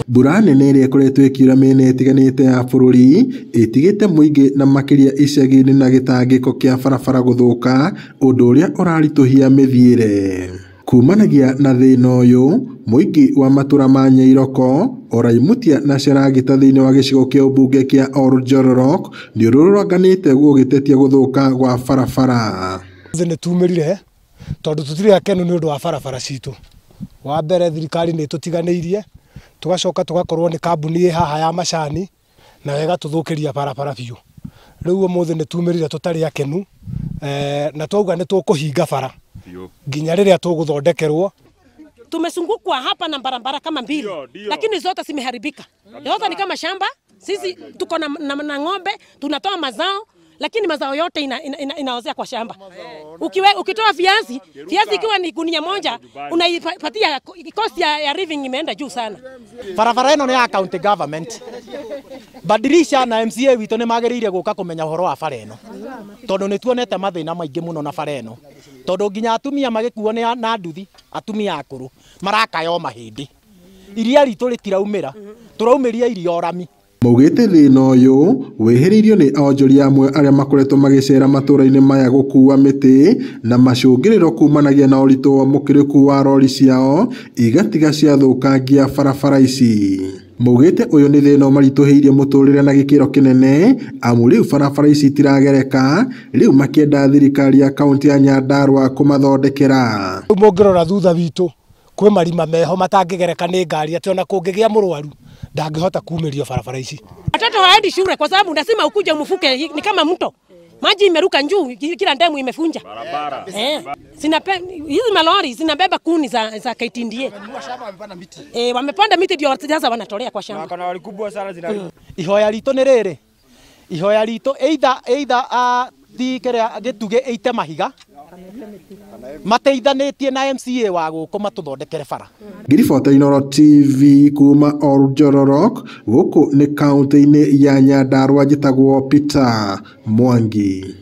Mbura nene ĩrĩa ĩkoretwo ĩkiura mĩena ĩtiganĩte ya bũrũri ĩtigĩte mũingĩ na makĩria icagi-inĩ na gĩtangĩko kĩa barabara gũthũka, ũndũ ũrĩa ũraritũhia mĩthiĩre. Kumanagia na thĩna ũyũ, mũingĩ wa matũra ma Nyairoko, Oraimutia na Cherangita thĩinĩ wa gĩcigo kĩa ũmbunge kĩa Oljororok nĩũrũrũnganĩte gũgĩtetia gũthũka gwa barabara. Nĩ tumĩrire tondũ tũtirĩ akenu nĩ ũndũ wa barabara citũ. Wa mbere thirikari nĩ ĩtũtiganĩirie, tugacoka tugakorwo nĩ kambuni ĩ haha ya macani na ĩgatũthũkĩria barabara biũ. Rĩu ũmũthĩ nĩ tumĩrire tũtarĩ akenu, na twauga nĩ tũkũhinga bara nginya rĩrĩa tũgũthondekerwo. Tumezungukwa hapa na barabara kama mbili, lakini zote zimeharibika. Yote ni kama shamba. Sisi tuko na ng'ombe, tunatoa mazao, lakini mazao yote inaozea kwa shamba. Ukitoa viazi, viazi ikiwa ni gunia moja, unaipatia cost ya living imeenda juu sana. Barabara ĩno nĩ ya county government. Badirisha na MCA witũ nĩ magĩrĩire gũka kũmenya ũhoro wa bara ĩno, tondũ nĩ tuonete mathĩna maingĩ mũno na bara ĩno, tondũ nginya atumia magĩkuo nĩ na nduthi, atumia akũrũ marakaya o mahĩndĩ. Iria ritũ rĩtiraumĩra, tũraumĩria iria orami. Maugĩte thĩna ũyũ wĩhĩrĩirio nĩ onjoria amwe arĩa makoretwo magĩcera matũra-inĩ maya gũkua mĩtĩ na macũngĩrĩro kumanagia na ũritũ wa mũkĩrĩku wa rori ciao igatiga ciathũkangia barabara ici. Maugĩte ũyũ nĩ thĩna ũmaritũhĩirie mũtũrĩre na gĩkĩro kĩnene, amu rĩu barabara ici itiragereka, rĩu makĩenda thirikari ya kaũntĩ ya Nyandarua kũmathondekera. Rĩu mũngĩrora thutha witũ kwĩ marima meho matangĩgereka nĩ ngari, atĩ ona kũngĩgĩa mũrwaru ndangĩhota kumĩrio barabara ici. Watoto hawaendi shule kwa sababu lazima ukuje umfuke, ni kama mto. Maji imeruka juu, kila ndemu imefunja. Barabara. Hizi malori zinabeba kuni za KTDA. Wamepanda miti ndio sasa wanatolea kwa shamba. Na kana kubwa sana zinaharibu. Ihoya ritũ nĩ rĩrĩ. Ihoya ritũ either thi kĩrĩa gĩtugĩ ĩite mahiga mateithanĩtie na MCA wa gũkũ matũthondekere bara. Ngiribota Inooro TV kuma Oljororok, gũkũ nĩ kaũntĩ-inĩ ya Nyandarua, njĩtagwo Peter Mwangi.